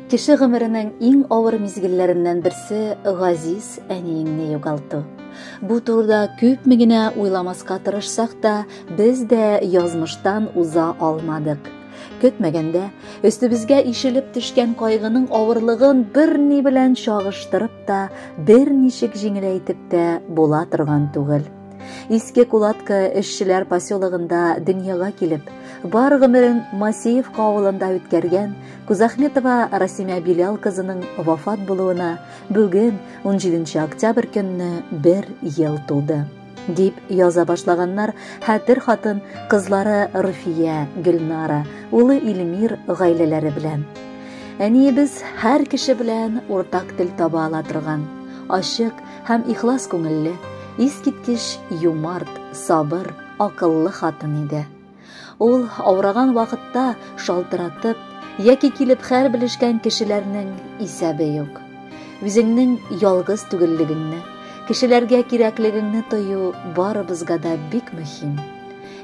Кеше гомеренең иң авыр мизгелләреннән берсе газиз әниеңне югалту. Бу турыда күпме генә уйламаска тырышсак та, без дә язмыштан уза алмадык. Көтмәгәндә, өстебезгә ишелеп төшкән кайгының авырлыгын берни белән чагыштырып та, берничек җиңеләйтеп тә була торган түгел. Иске Кулатка эшчеләр поселогында дөньяга килеп, бар гомерен Масеевка авылында үткәргән Кузахметова Расимә Билал кызының вафат булуына бүген 17 октябрь көнне бер ел тулды. Дип яза башлаганнар хәтер хатын кызлары Руфия, Гөлнара, улы Илмир гаиләләре белән. Әниебез һәр кеше белән уртак тел таба ала торган, ачык һәм ихлас күңелле, искиткеч юмарт, сабыр, акыллы хатын иде. Ул авыраган вакытта шалтыратып яки килеп хәл белешкән кешеләрнең исәбе юк. Үзеңнең ялгыз түгеллегеңне, кешеләргә кирәклегеңне тою барыбызга да бик мөһим.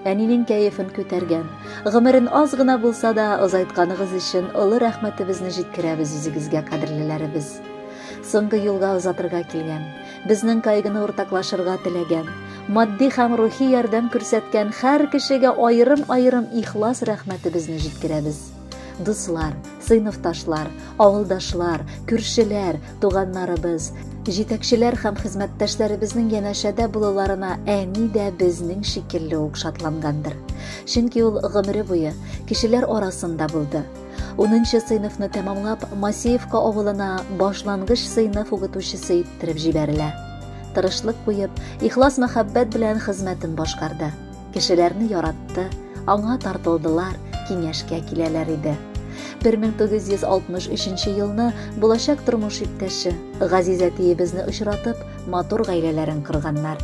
Әнинең кәефен күтәргән, гомерен аз гына булса да озайтканыгыз өчен олы рәхмәтебезне җиткерәбез үзегезгә, кадерлеләребез. Соңгы юлга озатырга килгән, безнең кайгыны уртаклашырга теләгән, матди һәм рухи ярдәм күрсәткән һәр кешегә аерым-аерым ихлас рәхмәтебезне җиткерәбез. Дуслар, сыйныфташлар, авылдашлар, күршеләр, туганнарыбыз, җитәкчеләр һәм хезмәттәшләребезнең янәшәдә булуларына әни дә безнең шикелле үк шатлангандыр. Чөнки ул гомере буе кешеләр арасында булды. Унынчы сыйныфны тәмамлап, Масеевка авылына башлангыч сыйныф укытучысы иттереп җибәрелә. Тырышлык куеп, ихлас мәхәббәт белән хезмәтен башкарды. Кешеләрне яратты, аңа тартылдылар, киңәшкә киләләр иде. 1963 елны булачак тормыш иптәше Газиз әтиебезне очратып, матур гаиләләрен корганнар.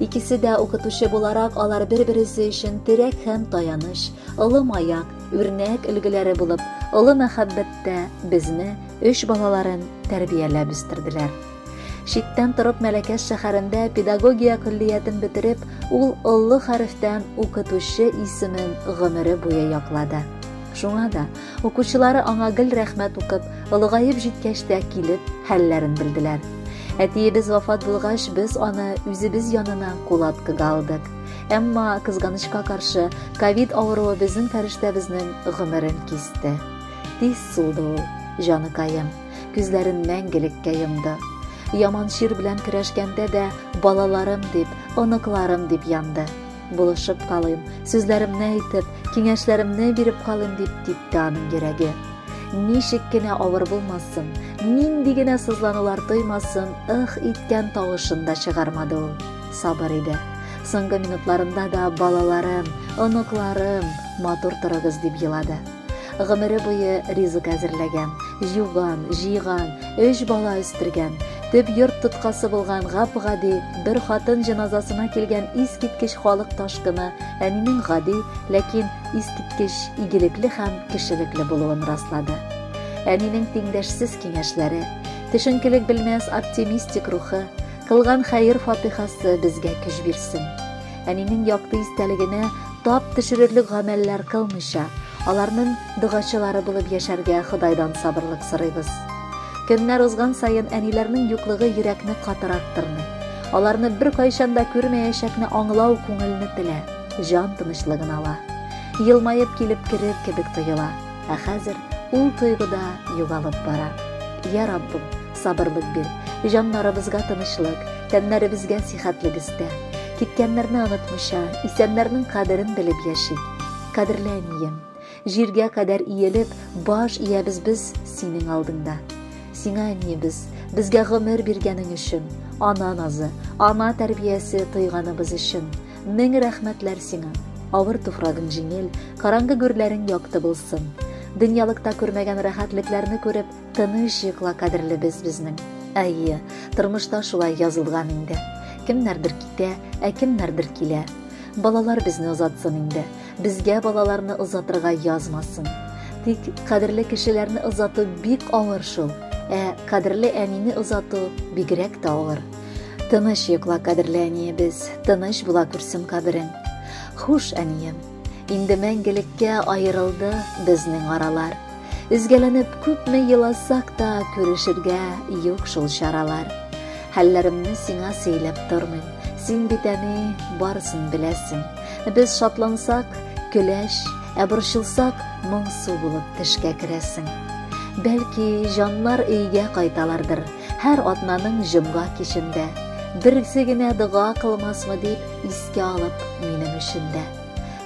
Икесе дә укытучы буларак, алар бер-бересе өчен терәк һәм таяныч, олы маяк, үрнәк өлгеләре булып, олы мәхәббәттә безне, өч балаларын тәрбияләп үстерделәр. Читтән торып Мәләкәс шәһәрендә педагогия көллиятен бетереп, ул олы хәрефтән укытучы исемен гомере буе яклады. Шуңа да укучылары аңа гел рәхмәт укып, олыгаеп җиткәч тә килеп, хәлләрен белделәр. Әтиебез вафат булгач, без аны үзебез янына Кулаткыга алдык. Әмма, кызганычка каршы, ковид авыруы безнең фәрештәбезнең гомерен кисте. Тиз сулды ул, җаныкаем, күзләрен мәңгелеккә йомды. Яман чир белән көрәшкәндә дә балаларым дип, оныкларым дип янды. Булышып калыйм, сүзләремне әйтеп, киңәшләремне биреп калыйм дип типте аның йөрәге. Ничек кенә авыр булмасын, нинди генә сызланулар тоймасын, ых иткән тавышын да чыгармады ул. Сабыр иде. Соңгы минутларында да балаларым, оныкларым, матур торыгыз дип елады. Гомере буе ризык әзерләгән, юган, җыйган, өч бала үстергән, төп йорт тоткасы булган гап-гади бер хатын җеназасына килгән искиткеч халык ташкыны әнинең гади, ләкин искиткеч игелекле һәм кешелекле булуын раслады. Әнинең тиңдәшсез киңәшләре, төшенкелек белмәс оптимистик рухы, Кылган хәер-фатыйхасы безгә көч бирсен. Әнинең якты истәлегенә тап төшерерлек гамәлләр кылмыйча, аларның догачылары булып яшәргә Ходайдан сабырлык сорыйбыз. Көннәр узган саен әниләрнең юклыгы йөрәкне катырак тырный. Аларны беркайчан да күрмәячәкне аңлау күңелне телә, җан тынычлыгын ала. Елмаеп килеп керер кебек тоела. Ә хәзер ул тойгы да югалып бара. Я Раббым, сабырлык бир, җаннарыбызга тынычлык, тәннәребезгә сихәтлек өстә. Киткәннәрне онытмыйча, исәннәрнең кадерен белеп яшик. Кадерле әнием, җиргә кадәр иелеп, баш иябез без синең алдыңда. Сиңа, әниебез, безгә гомер биргәнең өчен, ана назы, ана тәрбиясе тойганыбыз өчен, Мең рәхмәтләр сиңа. Авыр туфрагың җиңел, караңгы гүрләрең якты булсын. Дөньялыкта күрмәгән рәхәтлекләрне күреп, тыныч йокла, кадерлебез безнең. Әйе, тормышта шулай язылган инде. Кемнәрдер китә, ә кемнәрдер килә. Балалар безне озатсын инде. Безгә балаларны озатырга язмасын. Тик кадерле кешеләрне озату бик авыр шул. Ә кадерле әнине озату бигрәк тә авыр. Тыныч йокла, кадерле әниебез, тыныч була күрсен каберең. Хуш, әнием. Инде мәңгелеккә аерылды безнең аралар. Өзгәләнеп күпме еласак та, күрешергә юк шул чаралар. Хәлләремне сиңа сөйләп тормыйм. Син бит, әни, барысын беләсең. Без шатлансак, көләч, ә борчылсак, моңсу булып төшкә керәсең. Бәлки, җаннар өйгә кайталардыр, һәр атнаның җомга кичендә. Берсе генә дога кылмасмы дип искә алып минем өчен дә.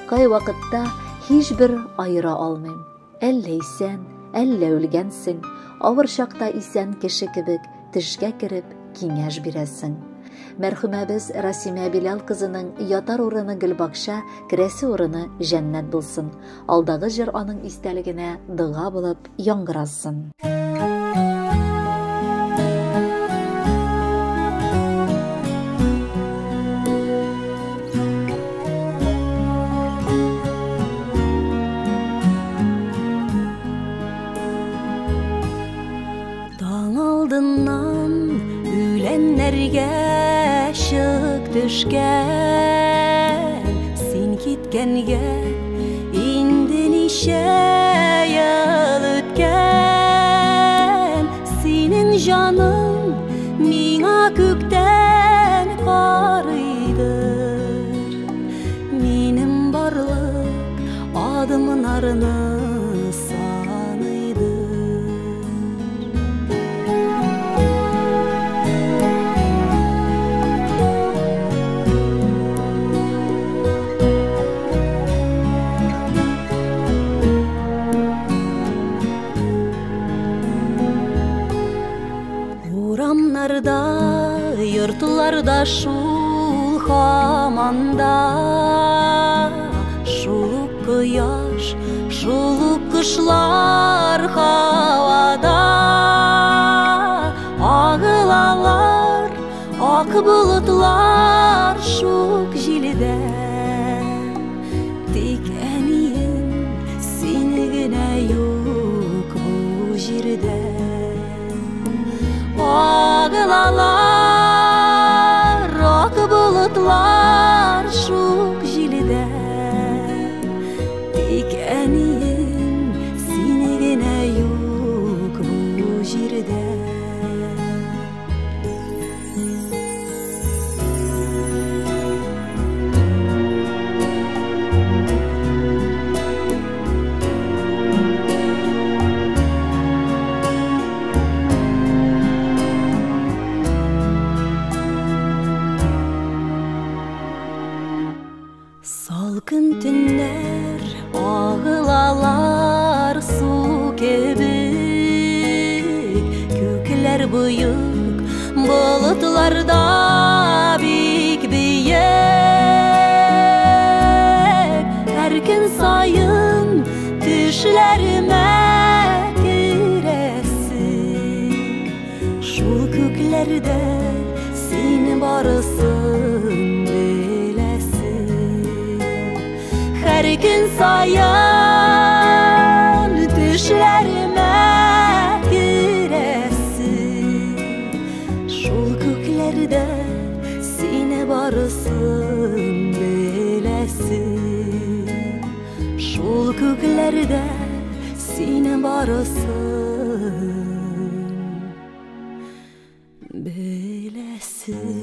Кай вакытта һичбер аера алмыйм. Әллә исән, әллә үлгәнсең, авыр чакта исән кеше кебек төшкә кереп киңәш бирәсең. Мәрхүмәбез Расимә Билал кызының ятар урыны гөлбакча, керәсе урыны җәннәт булсын. Алдагы җыр аның истәлегенә дога булып яңгырасын. Таң алдыннан үләннәргә чык төшкән, син киткәнгә инде ничә ел үткән, синең җаның миңа күктән карыйдыр, минем барлык адымнарны саныйдыр. Урамнарда, йортларда шул һаманда, шул ук кояш, шул ук кошлар һавада. Агылалар ак болытлар шук җилдә. Тик әнием, син генә юк бу җирдә. Агылалар ак болытлар шук җилдә. Тик әнием, син генә юк бу җирдә. Салкын төннәр агылалар су кебек, күкләр боек, болытларда бик биек. Һәр көн саен төшләремә керәсең, шул күкләрдә син барысын беләсең. Һәр көн саен төшләремә керәсең, шул күкләрдә син барысын беләсең. Шул күкләрдә син барысын беләсең.